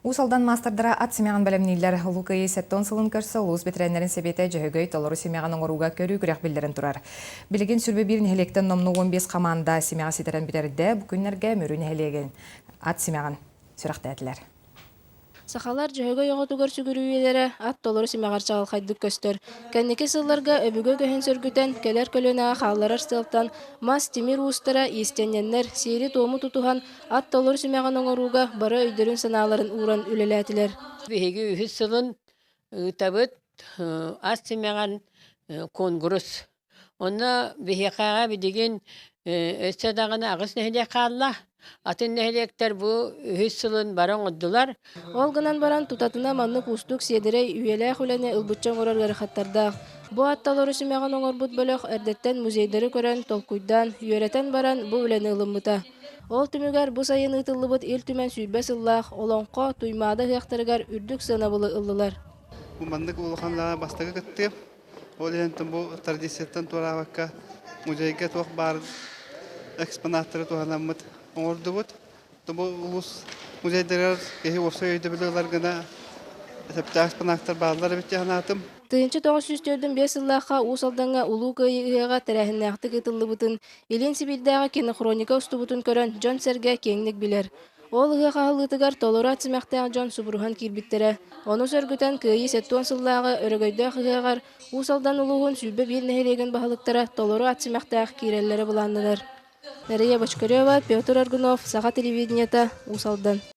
Уус Алдан маастардара ат симэҕин бэлэмнииллэр. Улуу Кыайыы 70 сылын көрсө улуус бэтэрээннэрин сэбиэтэ Дьөһөгөй толору симэҕин оҥорууга көрүү күрэх биллэрэн турар. Билигин 21 нэһилиэктэн номнуо 15 хамаанда симэҕи ситэрэн бүтэрдэ. Бу күннэргэ Мүрү нэһилиэгин ат симэҕин сүрэхтээтилэр. Сахалар Дьөһөгөй оҕотугар сүгүрүйүүлэрэ ат толору симэҕэр чаҕылхайдык көстөр. Кэнники сылларга өбүгэ үгэһин сөргүтэн, кэлэр көлүөнэҕэ хаалларар сыалтан мас, тимир уустара, иистэнньэннэр сиэри-туому тутуһан, ат толору симэҕин оҥорууга бары өйдөрүн-санааларын ууран үлэлээтилэр. Биһиги үһүс сылын ыытабыт ас симэҕин куонкурус. Онно биһиэхэҕэ билигин өссө даҕаны аҕыс нэһилиэк хаалла. Атын нэһилиэктэр бу үһүс сылын бары оҥордулар. Ол гынан баран тутатына маннык уустук сиэдэрэй үйэлээх үлэни ылбычча оҥорор ыарахаттардаах. Бу ат толору симэҕин оҥорбут бөлөх эрдэттэн музейдары көрөн, толкуйдаан, үөрэтэн баран бу үлэни ылыммыта. Ол түмүгэр бу сайын ыытыллыбыт Ил Түмэн 20 сыллаах Олоҥхо, Туймаада ыһыахтарыгар үрдүк сыанабылы ыллылар. Бу маннык улахан бастакы кыттыым. Ол иһин бу традицияттан туораабакка музейга туох баар экспонаттары туһанаммыт оҥордубут. Бу улуус музейдарыгар киһи уопсай өйдөбүлү ылар гына сөптөөх экспонаттар бааллар эбит дии санаатым. 1945 сыллаахха Уус Алдаҥҥа Улуу Кыайыы ыһыаҕа тэрээһиннээхтик ыытыллыбытын, Илин Сибиирдээҕи кинохроника устубутун көрөн дьон-сэргэ киэҥник билэр. Ол ыһыах аһыллыытыгар толору ат симэхтээх дьон субуруһан киирбиттэрэ. Ону сөргүтэн Кыайыы 70 сыллааҕы өрөгөйдөөх ыһыаҕар Уус Алдан улууһун 21 нэһилиэгин баһылыктара толору ат симэхтээх киирэллэрэ былааннанар. Нария Бочкарева, Петр Аргунов, Саха телевидениета, Уус Алдан.